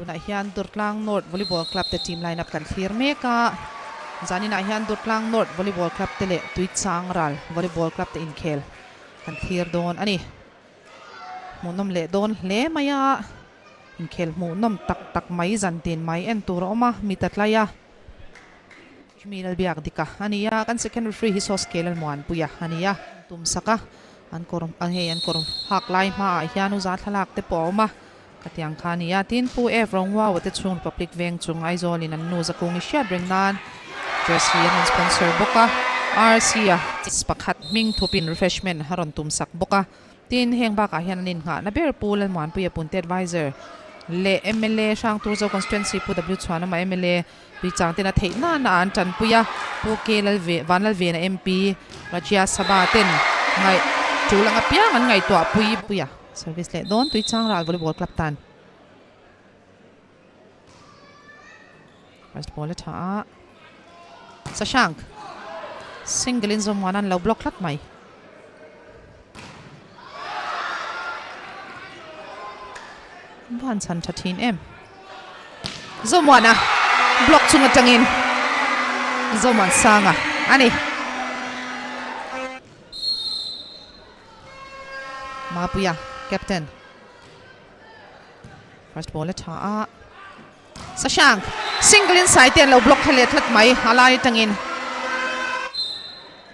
Tunah hian Durtlang North Volleyball Club te team line up kan thlir mek a, zaninah hian Durtlang North Volleyball Club te leh Tuichangral Volleyball Club te inkhel kan thlir dawn a ni. Hmuhnawm leh dawn hle mai a, inkhel hmuhnawm tak tak mai zantin mai en tur a awm a, mi ta tlai a. Chumi Lalbiak dika a ni a, kan second referee hi Sawskel Lalmuanpuia a ni a. Tum sak a, an kawr hei an kawr hak lai hmaah hian u za thlalak te pawh a awm a. Ka tiang kha a ni a, tin Pu F. Rongwawa te chhung Republic veng chung Aizawl in an nu Zakungi hriat reng nan jersey an rawn sponsor bawk a, RC a pakhat hming thup in refreshment a rawn tum sak bawk a, tin heng bakah hian an innghahna ber Pu Lalmuanpuia Punte Adviser leh mla Hrangturzo Constituency Pu W Chhuanawma mla Tuichang ten a theih nana an tanpui a, Pu K Lalve Vanlalvena MP Rajya Sabha ten ngaih tul ang apiang an ngaihtuah pui pui a. Service leh dawn Tuichang ral volleyball club tan. First ball a tha a. Sashank single in zawm an lo block tlat mai. Van chhan tha thin em. Zomuana block chung atangin Zomuan sanga ani. Mapuia captain. First ball a tha a. Sashank single inside te an lo block kha leh tlat mai a lai atangin.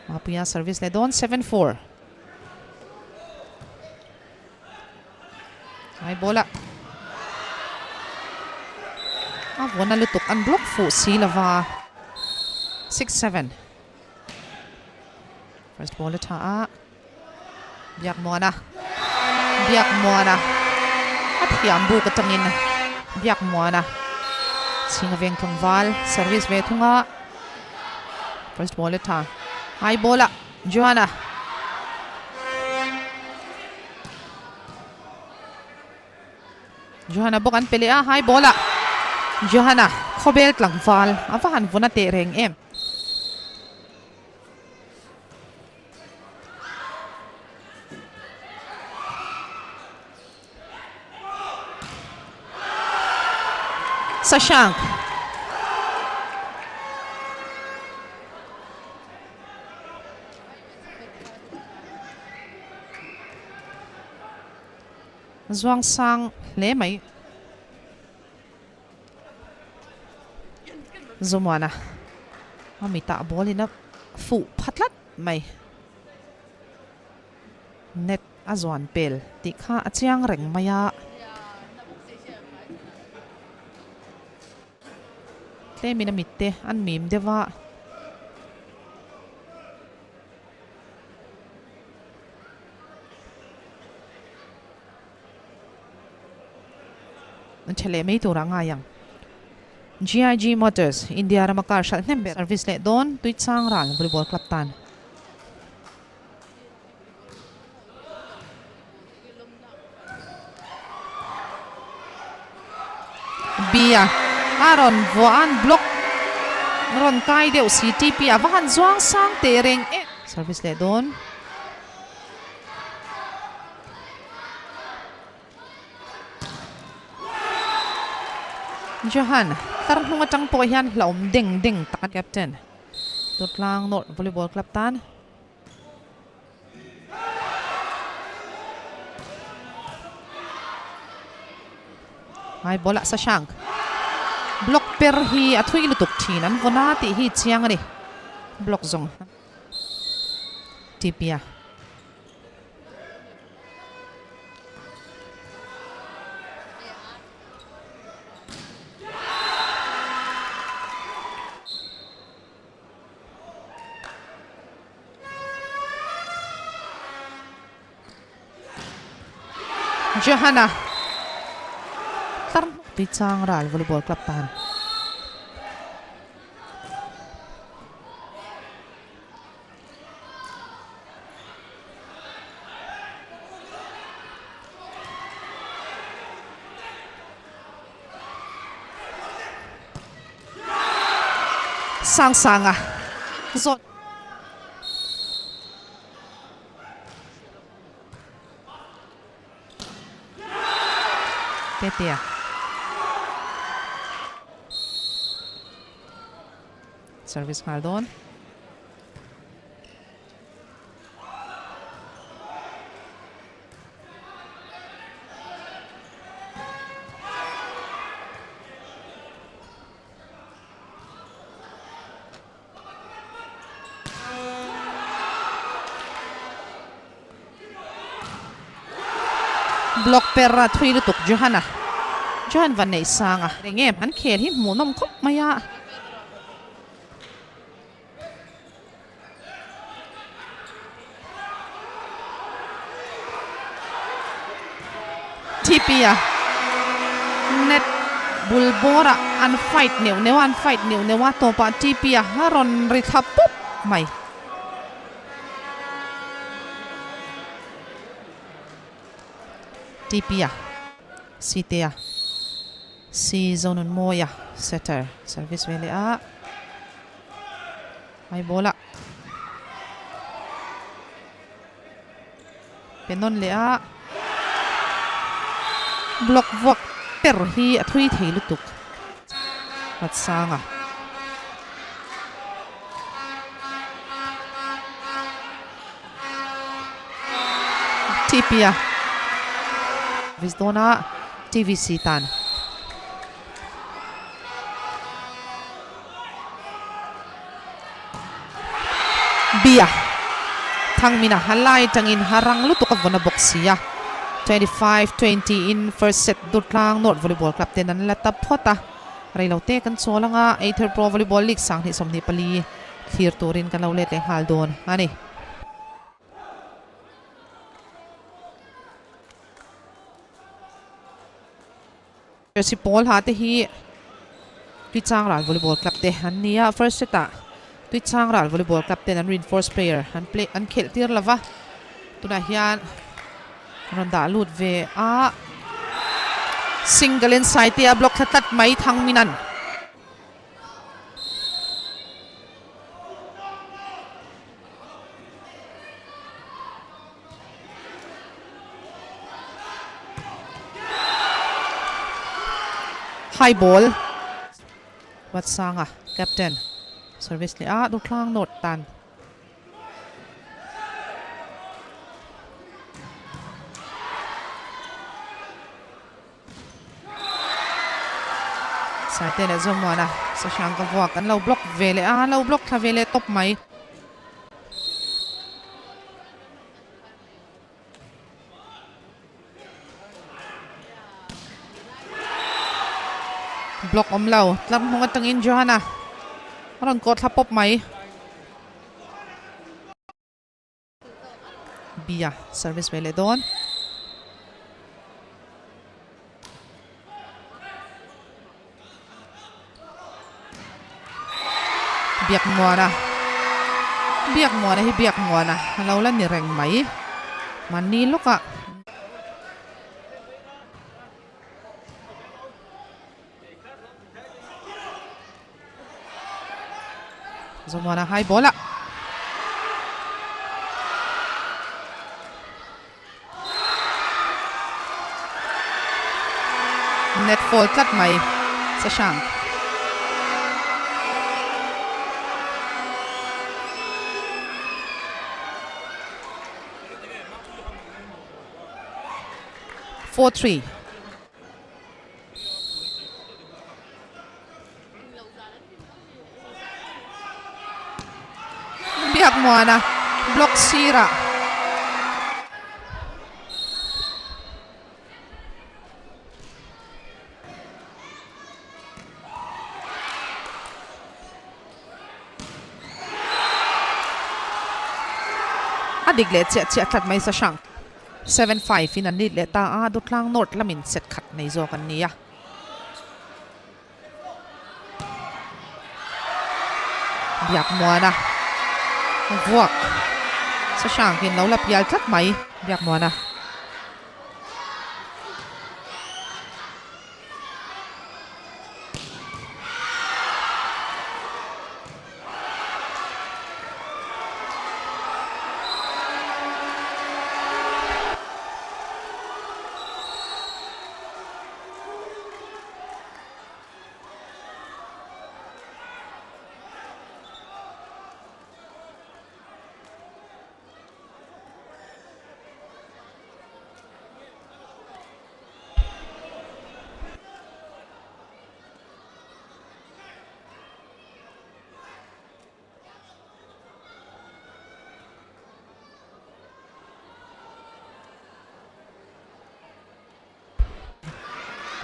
Mapuia service leh dawn 7-4. Ai ball a a vawn a lutuk an block fuh si lova 6-7. First ball a tha a. Biakmuana Biakmuana a thiam buk atangin Biakmuana chhing a veng tlangval service ve thung a first ball a tha high ball a Johanna Johanna bawk an pe leh a high ball a Johanna khawvel tlangval a va han vun a teh reng em. Sashank. Zuang sang hle mai. Zomuana a mitah ball in a fuh pha tlat mai. Net a zuan pel tih kha a chiang reng mai a. Tlemin a mit te an mim deuh a. An tha leh mai turah ngai ang. GIG Motors, India rama car hralh hnem ber service leh dawn Tuichang ral volleyball club tan. Bia a rawn vuah an block rawn kai deuh si TP a va han zuang sang teh reng em. Service leh dawn. Johan, tar hnung atang pawh hian hlauhawm deng deng tak a captain Durtlang North Volleyball Club tan. Hmai ball ah Sashank block per hi a thui lutuk thin an vawn a tih hi chiang a ni block zawng TP a. Johanna Tuichang ral volleyball club tan. Sang sanga zawt. Tetea. Service nghal dawn. Block per a thui lutuk Johan-a Johan van neih sang a eng em an khel hi hmuhnawm khawp mai a. TP a net bul bawrah an fight neuh neuh a an fight neuh neuh a tawpah TP a a rawn ri thla pup mai. TP a Site a Si Zonunmawia setter service ve leh a. Hmai ball ah pe nawn leh a, block vuak per hi a thui thei lutuk Hmatsang a. TP a vis dawn a TVC tan. Bia Thangmina a lai tangin a rang lutuk a vawn a bawk si a, 25 20 in first set Durtlang North Volleyball Club ten an la ta phawt a, reilote kan chawl anga Aether Pro Volleyball League 2024 thlir turin kan lo let leh nghal dawn a ni. Jersey pawl ha te hi Tuichang Ral Volleyball Club te an ni a, first set ah Tuichang Ral Volleyball Club ten an reinforce player an play an khelh tir lova, tunah hian an rawn dah lut ve a, single inside te a block thla tlat mai Thangminan. High ball Vatsanga captain service leh a Dawtlang North tan Saite leh Zawmuana Sashank a vuak an lo block ve leh a an lo block thla ve leh tawp mai. Block awm lo tlar hnung atangin Johanna a rawn kawh thla pawp mai. Bia service ve leh dawn. Biak muana Biak muana hi biak muana a lo la ni reng mai mahni lawkah. Zomuana high ball a. Net fall tlat mai Sashank. 4-3. Biak muana block sirah a dik leh chiah chiah tlat mai Sashank. 7-5 in an lead leh ta a, Dutlang North lamin set khat nei zawk an ni a. Biak Muana vuak Sashank in lo la pial tlat mai Biak Muana.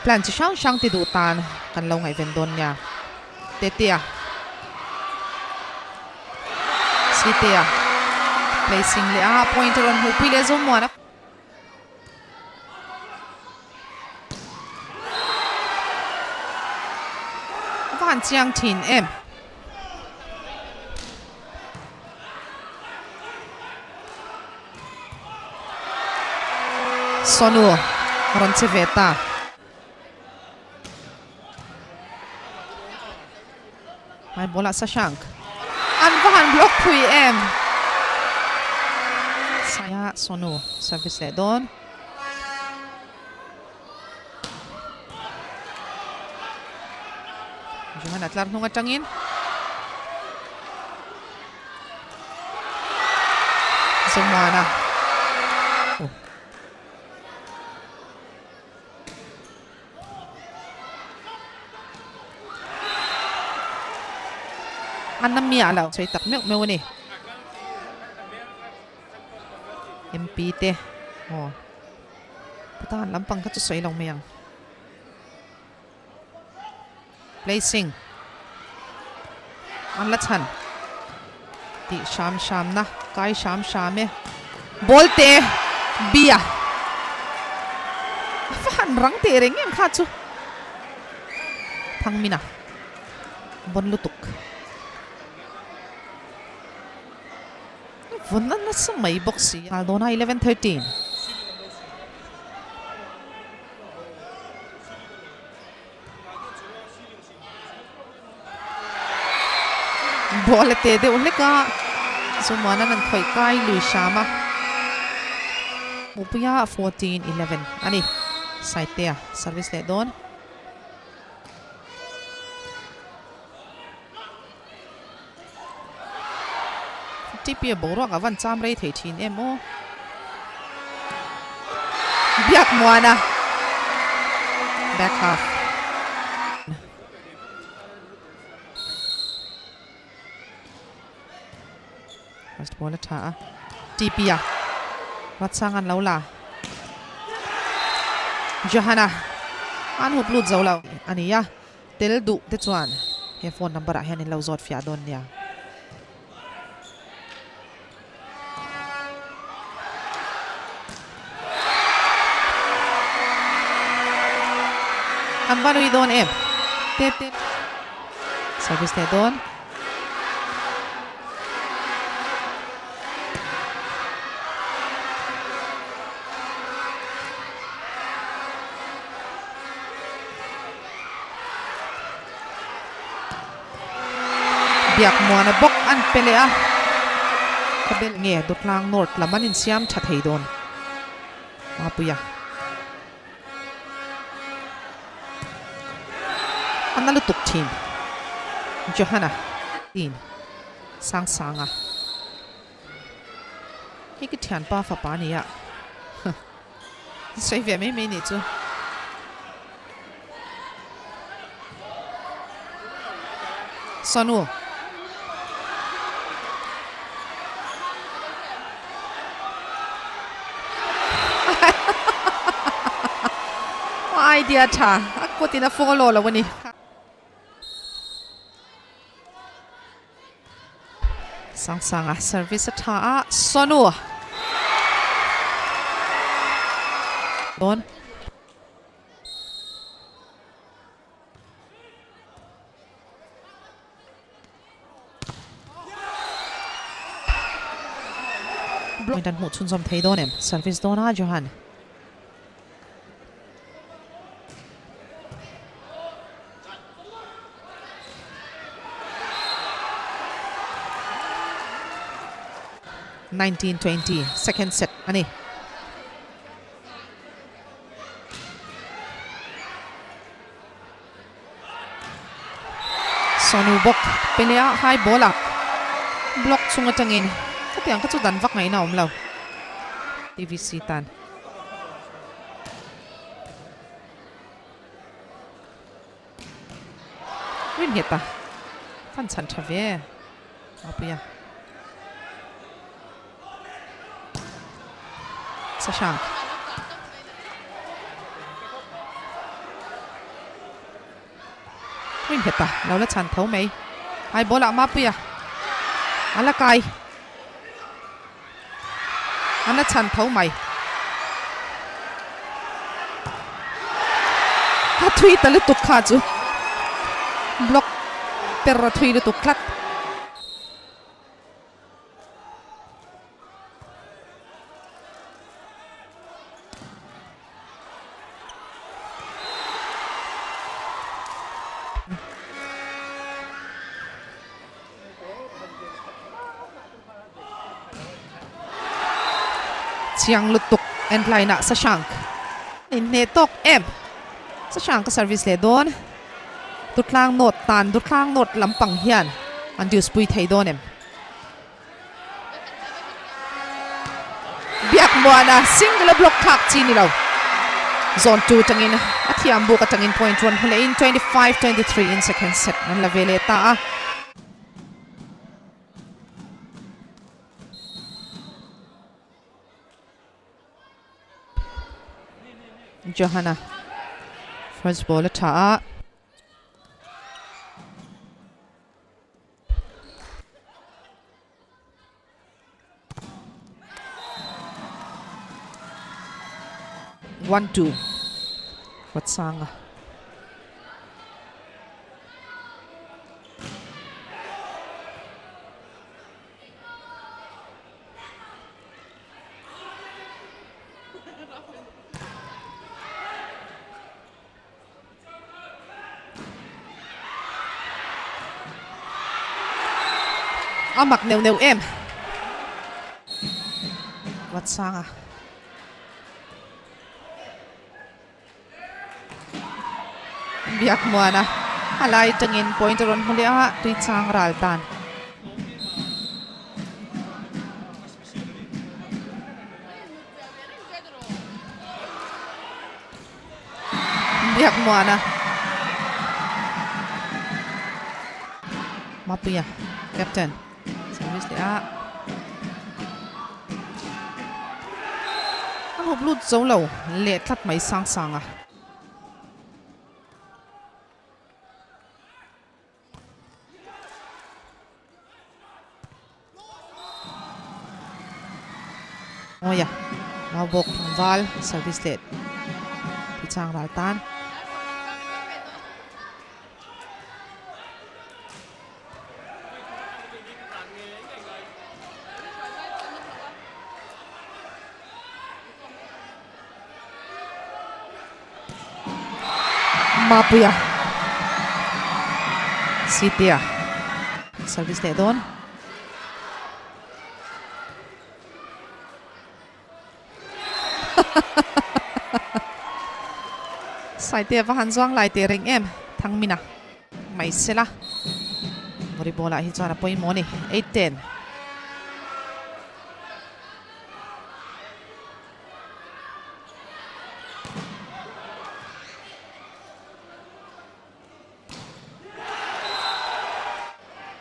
Plan chi hrang hrang ti duh tan kan lo ngaihven dawn nia. Tetea Sitea placing leh a point a rawn hmuhpui leh Zomuana. A va han chiang thin em. Sonu a rawn che ve ta. Hmai bawlah Sashank an va han block phui em. Saya Sonu service leh dawn. Johan a tlar hnung atangin Zomuana. Oh. An na miah lo sawi tak meuh meuh a ni. MP te aw Patan lampang kha chu sawi lo mai ang. Placing an la chhan tih hram hram na kai hram hram e ball te bia a va han rang teh reng em kha chu Thangmina bawn lutuk vawn a nasa mai bawk si a dawna 11:13. Ball a teh deuh hlek a, Zomuana'n an khawih kai lui hram a. Hmuhpuia 14-11 a ni. Saitea service leh dawn. TP a boruak a van cham rei thei thin em aw. Biak muana back half. First ball a tha a. TP a Ratsang an lo la. Johana an hup lut zo lo a ni a. Tel duh te chuan he phone number ah hian in lo zawt fiah dawn nia. An va nui dawn em? Te te. Service leh dawn. Biak muana bawk an pe leh a, khawbel nge Dawtlang North lam an insiam tha thei dawn Mapuia. A na lutuk thin Johana in Sangsanga. Hei ka thianpa fapa a ni a, sawi ve mai mai nih chu. Sanu. Idea tha a kutin a follow lo a ni. Sangsanga service a tha a, Sonu dawn. Point an hmuh chhunzawm thei dawn em? Service dawn a Johan. 19-20 second set a ni. Sonu bawk pe leh a high ball ah block chung atangin khatiang kha chu dan vak ngaihna a awm lo TVC tan. Rin nghet a fan chhan tha ve Mapuia. Sashank. Rin nghet a lo la chhan tho mai. Hai ball ah Mapuia a la kai. An la chhan tho mai. A thui ta lutuk kha chu block per a thui lutuk tlat. Chiang lutuk end line ah Sashank in hneh tawk em Sashank a service leh dawn Dutlang North tan Dutlang North lampang hian an deuce pui thei dawn em. Biakmuana single a block thlak chi ni lo. Zone 2 atangin a thiam buk atangin point rawn hmu lehin 25-23 in second set an la ve leh ta a. Johanna first ball a tha a. One two Vatsanga A mak neuh neuh em. Vatsanga. Biakmuana a lai tangin point a rawn hmu leh a, tui chang ral tan. Biakmuana Mapuia captain service leh a a hup lut zo lo leh tlat mai sang sang a. Mawia nau bawk tlangval service leh ti chang ral tan. Mapuia Sitia service leh dawn. Saitea va han zuang lai teh reng em Thangmina mai sela volleyball ah hi chuan a pawimawh a ni 8-10.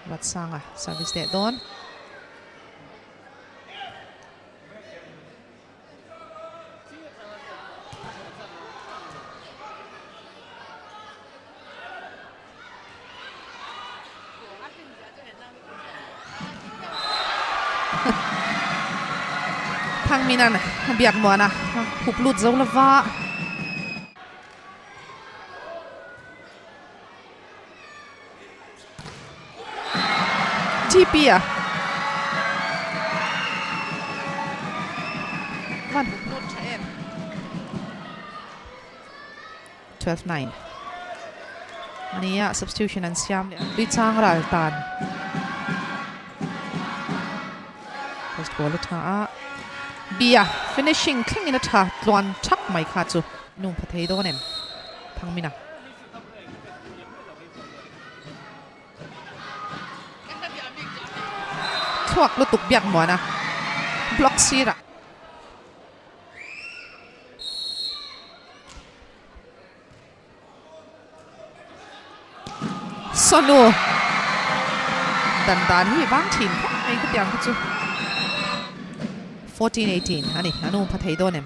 Ruatsanga service leh dawn. Thangminan Biakmuana hup lut zo lova. TP a van hup lut tha em. 12-9 ania substitution an siam leh a tui chang ral tan first ball a tha a bia finishing thleng in a tha tluan thak mai kha chu nung pha thei dawn em Thangmina. Thluak lutuk biak muana block sirah. Sawnu dan dan hi vang thin khawp mai khatiang kha chu 14-18 a ni a nu pha thei dawn em.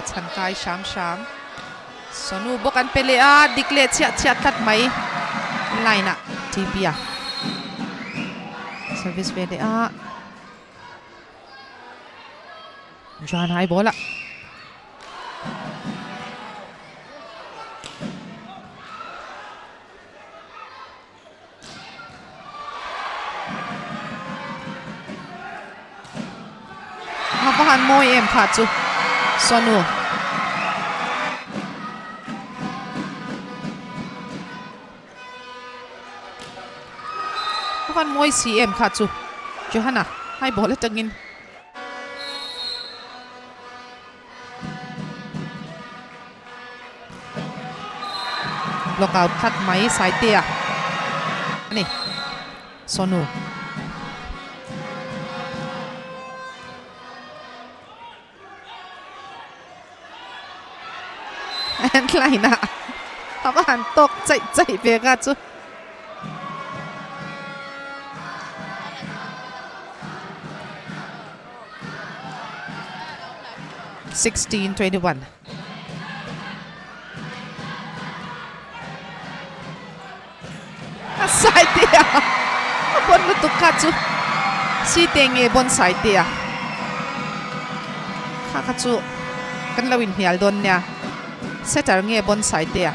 chhan kai hram hram. Sonu bawk an pe leh a, dik leh chhiah chhiah tlat mai line ah TP a service ve leh a. John hai ball a. A va han mawi em kha chu Sonu. A van mawi si em kha chu Johanna hai ball atangin. Block out tlat mai Saitea a ni. Sonu. End line ah a va han tawk chaih chaih ve kha chu. 16-21. A Saitea a bon lutuk kha chu si te nge bon Saitea kha kha chu kan lo inhnial dawn nia setter nge bon Saitea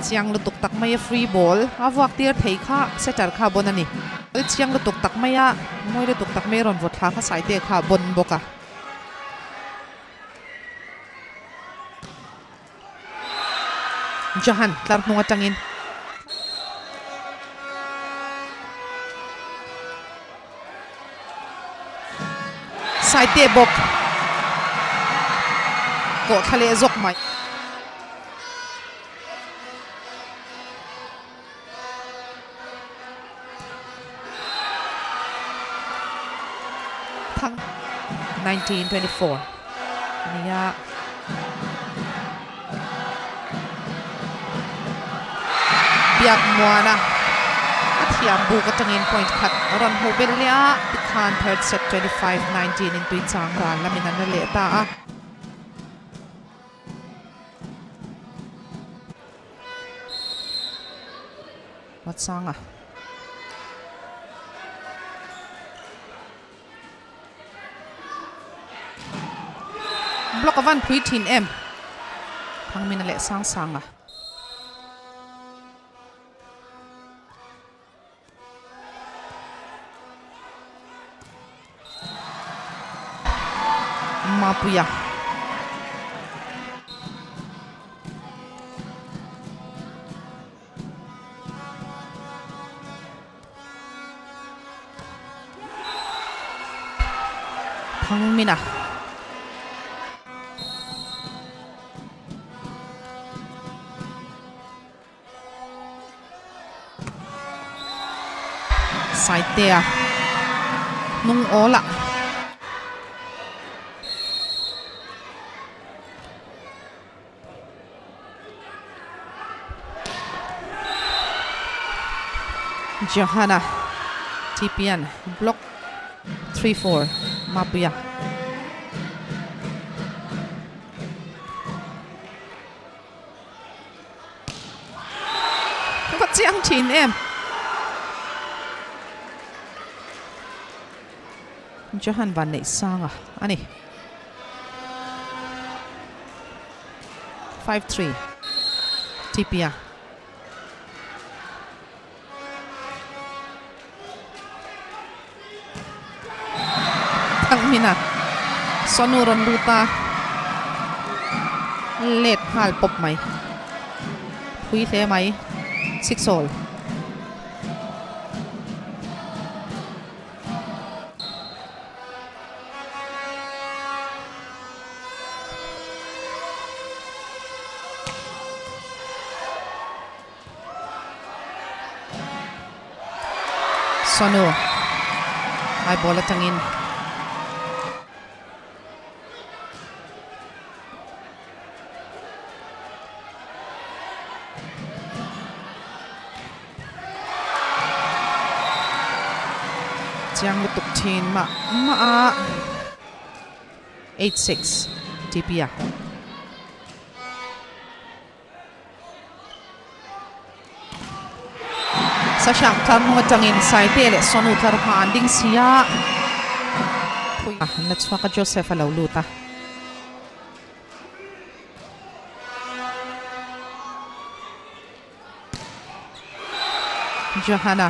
Chiang lutuk tak mai a free ball a vuak tir thei kha setter kha bon a ni. Chiang lutuk tak mai a mawi lutuk tak mai a rawn vawt thla kha Saite kha a bon bawk a. Jahan tlar hnung atangin. Saite bawk kawh thla leh zawk mai. Thang 1924 ania. Biak Muana a thiam buk atangin point khat a rawn hmuh belh leh a, tikhan third set 25-19 in tui chang ral lamin an la leh ta a. Hmatsanga. Block a van phui thin em? Thangmina leh Sangsanga. Mapuia. Thangmina. Saitea hnung awl ah. Johanna TPN block 3-4 Mapuia. Ka chiang thin em. Johan van neih sanga a ni. 5-3 TPA. Thangmina Sonu rawn lut a, let nghal pawp mai. Phui hle mai. 6 all. Sonu high ball atangin Chiang lutuk thin mah mah a. 8-6 TP-a. Sashank tlar hnung atangin Saite leh Sonu tlar hma an ding si a. An la chhuak a, Joseph a lo lut a. Johanna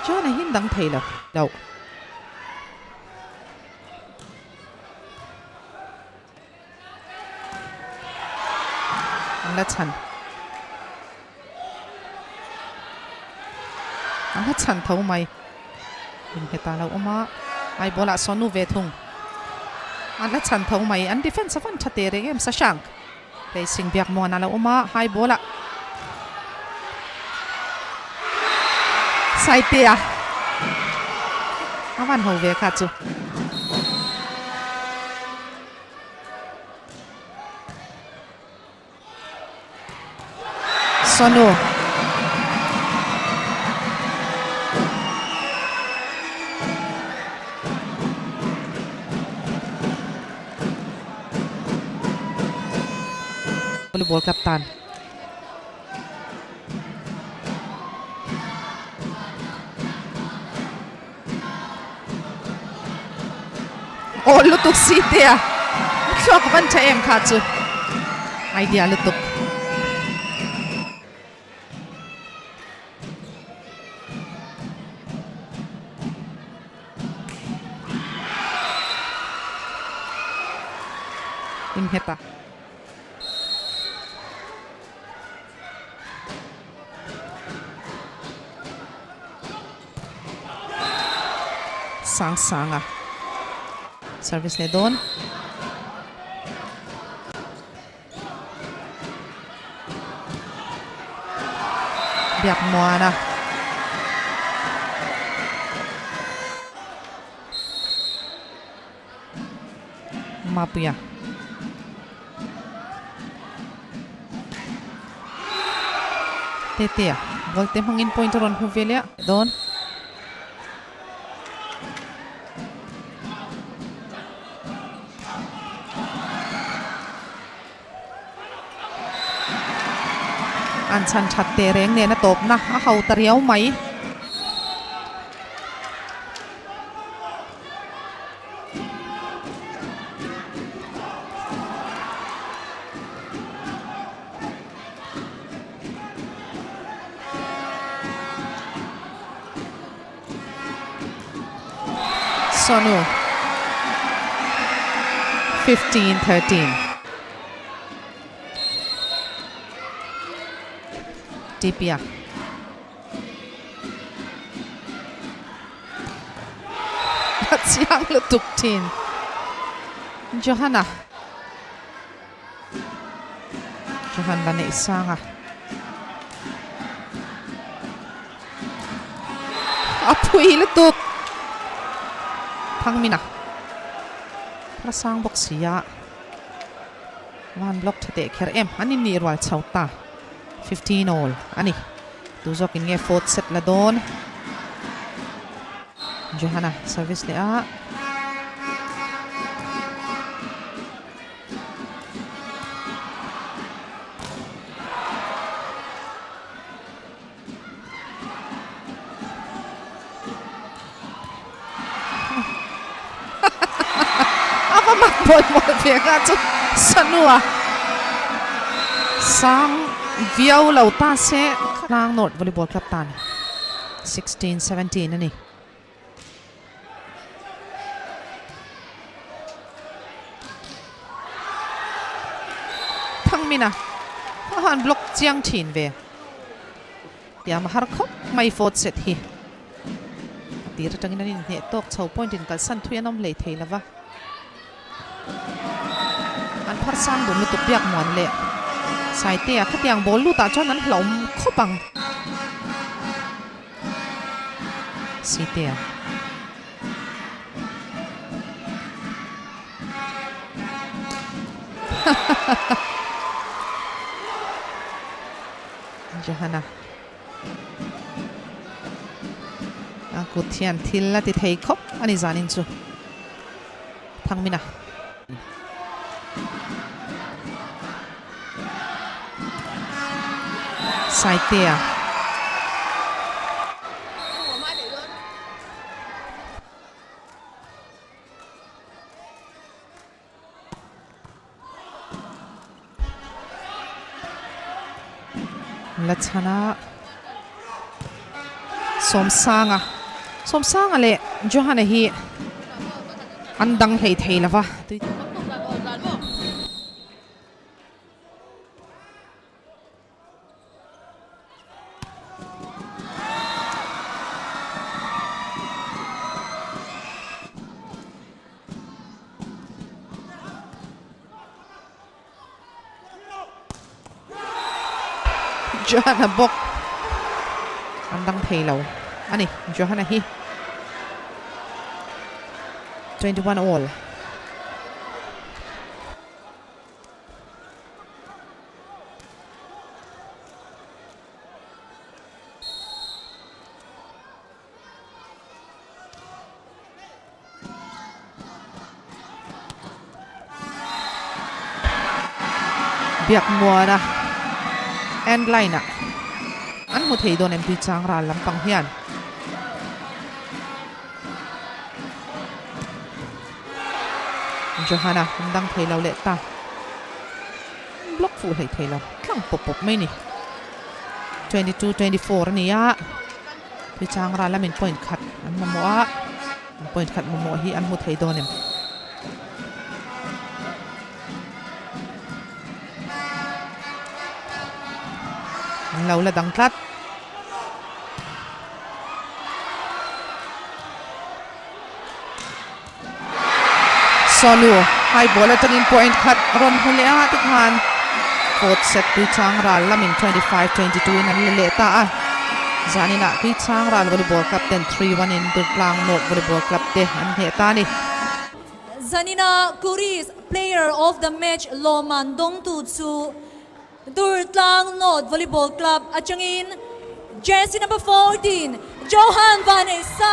Johanna hi dang thei lo loh. An la chhan. An la chhan tho mai. Innghet a lo awm a, ai ball ah sawn nu ve thung. An la chhan tho mai. An defense a van tha teh reng em Sashank. Racing biak muan a lo awm a, high ball ah Saitea a van ho ve kha chu. Sonu. Volleyball club tan. Aw lutuk si te a thluak van tha em kha chu idea lutuk. Innghet a. Sang sang a service leh dawn. Biak muan a. Mapuia. Tetea ball te hmangin point a rawn hmu ve leh a dawn. An chhan that teh reng nen a tawpna a ho ta riau mai. Sonu 15 13 Tipia A chiang lutuk thin Johanna Johan la neih sang a. A phui lutuk Thangmina a sang bawk si a van block tha teh kher em an innih rual chho ta 15 all a ni tu zawkin nge fourth set la dawn Johanna service leh a. A va mak mawi mawi ve kha chu Sanua sang viau lo ta se Tlang North Volleyball Club tan 16 17 a ni. Thangmina a han block chiang thin ve. Tiam a har khawp mai fourth set hi. A tir atangin an inhneh tawk chho point in kalsan thui an awm hlei thei lova. An phar sang dun lutuk biak muan leh Saitea khatiang ball lutah chuan an hlauhawm khawp ang. Sitea. Johanna. A kut hian thil a ti thei khawp a ni zanin chu. Thangmina. Saitea. Lachhana Sawmsanga Sawmsanga leh Johana hi an dang hlei thei lova tui Johana bawk an dang thei lo a ni Johana hi 21 all. Biak muana end line ah an hmu thei dawn em tui chang ral lampang hian. Johana an dang thei lo leh ta. Block fuh hlei thei lo tlang pawp pawp mai ni. 22 24 a ni a. Tui chang ral lamin point khat an mamawh a. An point khat mamawh hi an hmu thei dawn em? An lo la dang tlat. Sonu high ball atangin point khat rawn hmu leh a tikhan fourth set Tuichang ral lamin 25 22 in an la leh ta a. Zaninah Tuichang ral volleyball club ten 3-1 in Durtlang North Volleyball Club te an hneh ta a ni. Zanina Kuris player of the match lawmman dawngtu chu Durtlang North Volleyball Club atangin jersey number 14 Johan Vanessa.